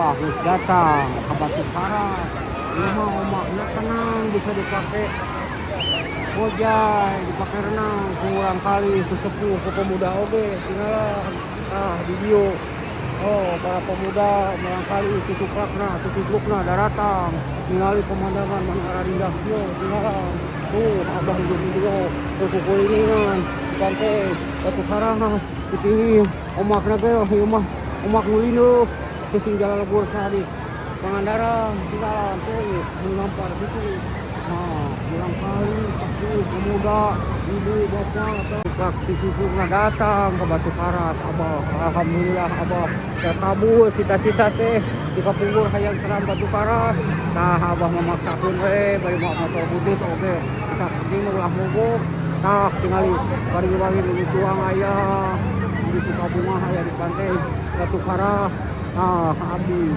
Abah geus datang ka Batu Karas. Ieu mah ombakna tenang, bisa dipake hojai, dipake renang ku murangkalih, ku sepuh, ku pemuda oge. Tinggalan ah di dieu. Oh, para pemuda murangkalih cucuplakna, cucuplukna daratang ningali pemandangan mangkara indah kieu. Tinggalan tuh Abah hidup di dieu tuh, kukulilingan di pantai Batu Karas. Ditinggi ombakna ge, ieu mah ombak nu lineuh teu sing jalalebur di Pangandaran. Tinggalan tuh nu ngampar situ. Nah, murangkalih, sepuh, pemuda, ibu, bapak, praktisi datang ke Batu Karas. Abah alhamdulillah, Abah terkabul cita-cita teh di kapungkur hayang terang Batu Karas. Nah, Abah memaksakeun we bari mawa motor butut oge, bisa penting mah ulah mogok. Tah, tingali wargi-wargi nu tuang aya di Sukabunga, aya di pantai Batu Karas. Nah, abdi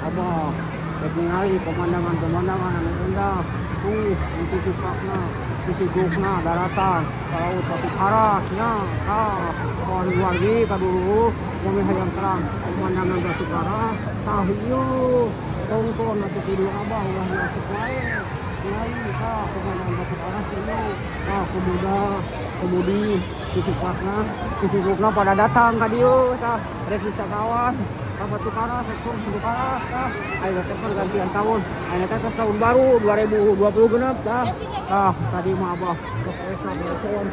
Abah rek ningali pemandangan-pemandangan anu indah tuh untuk cukakna disigukna daratan ka laut Batu Karas nya. Tah, wargi-wargi kadulur, kami hayang terang pemandangan Batu Karas, tah ieu tonton atuh video Abah, ulah diasup wae. Tingali tah pemandangan Batu Karas ieu. Tah, pemuda pemudi cucupakna cucupukna pada datang ka dieu. Tah, rek wisatawan ka Batu Karas, rek tur Batu Karas. Tah, ayeuna teh pergantian tahun, ayeuna teh tos tahun baru 2020 genep. Tah, tah tadi mah Abah tos esa telepon.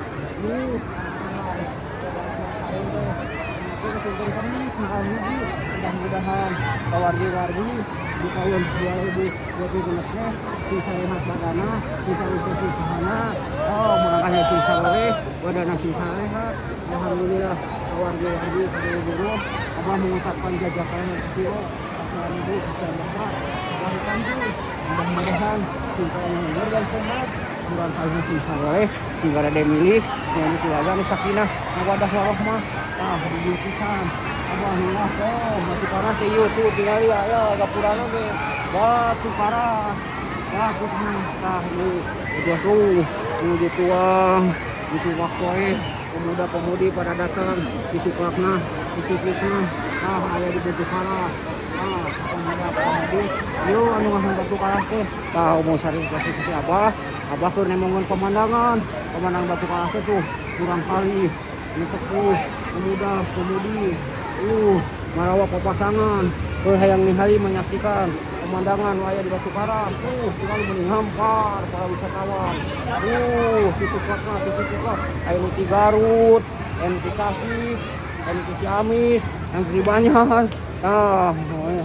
Mudah-mudahan wargi-wargi di tahun 2020 genep teh sing sehat badana, sing rezeki usahana. Oh, murangkalih sing saleh, badana sing sarehat. Alhamdulillah, wargi-wargi kadulur, Abah mengucapkan jazakallah khair, kasihan ibu, kasihan bapak, wahai kanju. Mudah-mudahan sing umur dan sehat, murangkalih sing saleh, sing rade milih, yang keluarga nu sakinah mawadah warahmah. Tah, di dieu pisan Abah ningah tuh Batu Karas ieu tuh, tingali aya gapurana ge Batu Karas. Tah, tah ieu udah tuh nu dituang itu waktu wae pemuda-pemudi pada datang di suklakna, di suklakna. Tah, aya di Batu Karas. Tah, pemuda-pemudi ieu anu ngahang Batu Karas teh. Tah, mau sari kasih si Abah, Abah keur nemongan pemandangan pemandangan Batu Karas teh tuh murangkalih nu sepuh, pemuda pemudi, marawa papasangan keur hayang ningali, menyaksikan pemandangan nu aya di Batu Karas tuh. Tinggal mending hampar para wisatawan tuh di suklakna, di suklak, aya nu ti Garut, aya nu ti Tasik, aya nu ti Ciamis, aya nu ti Banjar. Tah,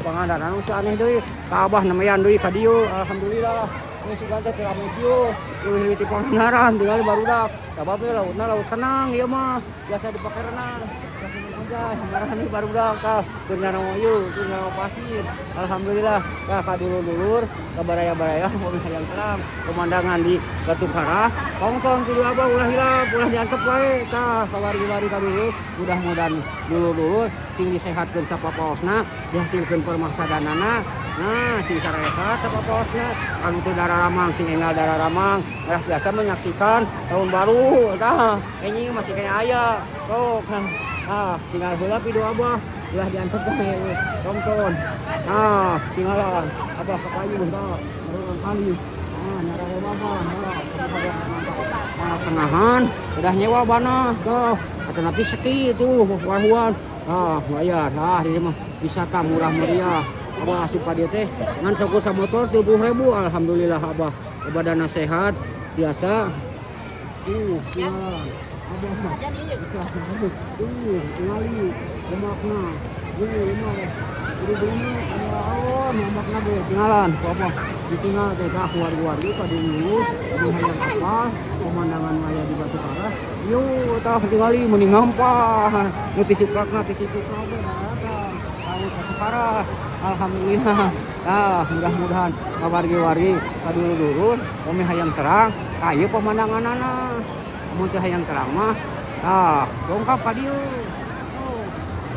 Pangandaran nu aneh deui ka Abah, nemean deui ka dieu. Alhamdulillah, ini sugan teh rame kieu leuwih ti Pangandaran. Tinggal barudak sabab lautna laut tenang, ieu mah biasa dipake renang, biasa aja marani barudak. Tah, keur nyano ieu, keur nyano pasir. Alhamdulillah. Tah, ka dulur-dulur, ka baraya-baraya, mun hayang terang pemandangan di Batu Karas, tonton video Abah, ulah hilap, ulah diantep wae. Tah, ka wargi-wargi, ka dulur, mudah-mudahan dulur-dulur sing disehatkeun sapapaosna, dihasilkeun permasadanana. Nah, sing sarehat sapapaosna, anu teu dararamang sing enggal dararamang. Nah, biasa menyaksikan tahun baru. Tah, enjing masih kena aya sok. Nah, tinggal heula video Abah, ulah diantep wae, tonton. Nah, tinggalan Abah ka payun. Tah, murangkalih, nah nyarare mama. Nah, tengahan udah nyewa bana tuh atau napi sepi tuh wahuan. Ah, bayar. Nah, ini mah wisata murah meriah. Abah asup ka dieu teh ngan saukur samotor 70.000. Alhamdulillah, Abah badana sehat biasa tuh. Tinggalan Abah mah tuh, tingali ombakna ieu mah kudu beli anu alon ombakna ge. Tinggalan ku Abah ditinggal teh. Tah, wargi-wargi kadulur anu hayang apal pemandangan aya di Batu Karas ieu, tah, tingali mending ngampar nu ti suklakna, ti situ oge datang laut Batu Karas. Alhamdulillah. Tah, mudah-mudahan wargi-wargi kadulur-dulur kami hayang terang, tah ieu pemandanganana. Mun teu hayang terang mah, tah, dongkap ka dieu. Oh,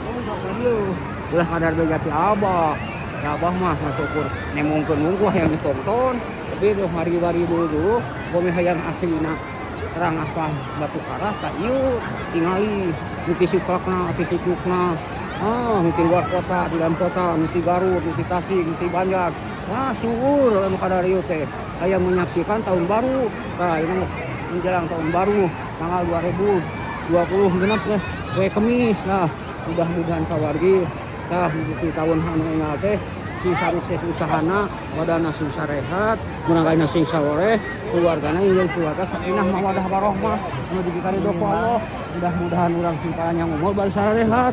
dongkap ka dieu, ulah kadar beja ti Abah. Ya, Abah mah syukur nemongkeun mungkuh hayang ditonton, tapi duh wargi-wargi dulu-dulu kami hayang aslina terang apa Batu Karas, tah ieu tingali nu ti suklakna, ti sucukna. Ah, nu ti luar kota, di dalam kota, nu ti Garut, nu ti Tasik, nu ti Banjar. Wah, seueur anu kadarieu teh. Aya menyaksikan tahun baru. Tah, ini menjelang tahun baru tanggal 2026 teh poe Kemis. Nah, mudah-mudahan kawargi tah di tahun anu enggal teh sing sukses usahana, badana sing sarehat, murangkalihna sing saloreh, keluargana jeung keluarga sakinah mawadah warohmah nu dipikaridho ku Allah. Mudah-mudahan urang sing panjang umur bari sarehat.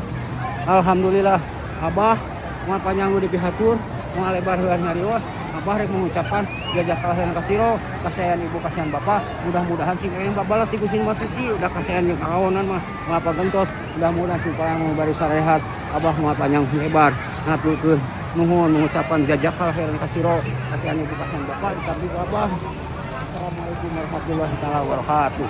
Alhamdulillah, Abah moal panjang nu dipihatur, moal lebar heuan nyarios. Abah rek mengucapkan jazakallah khairan katsiro, kasihan ibu, kasihan bapak, mudah-mudahan sing aya babalas ti Gusti Maha Suci, udah kasihan jeung kaonan mah moal pagentos. Mudah-mudahan sing panjang umur bari sarehat, Abah moal panjang lebar ngaturkeun nuhun mengucapkan jazakallah khairan katsiro, kasihan ibu, kasihan bapak, ditampi ku Abah. Assalamualaikum warahmatullahi taala wabarakatuh.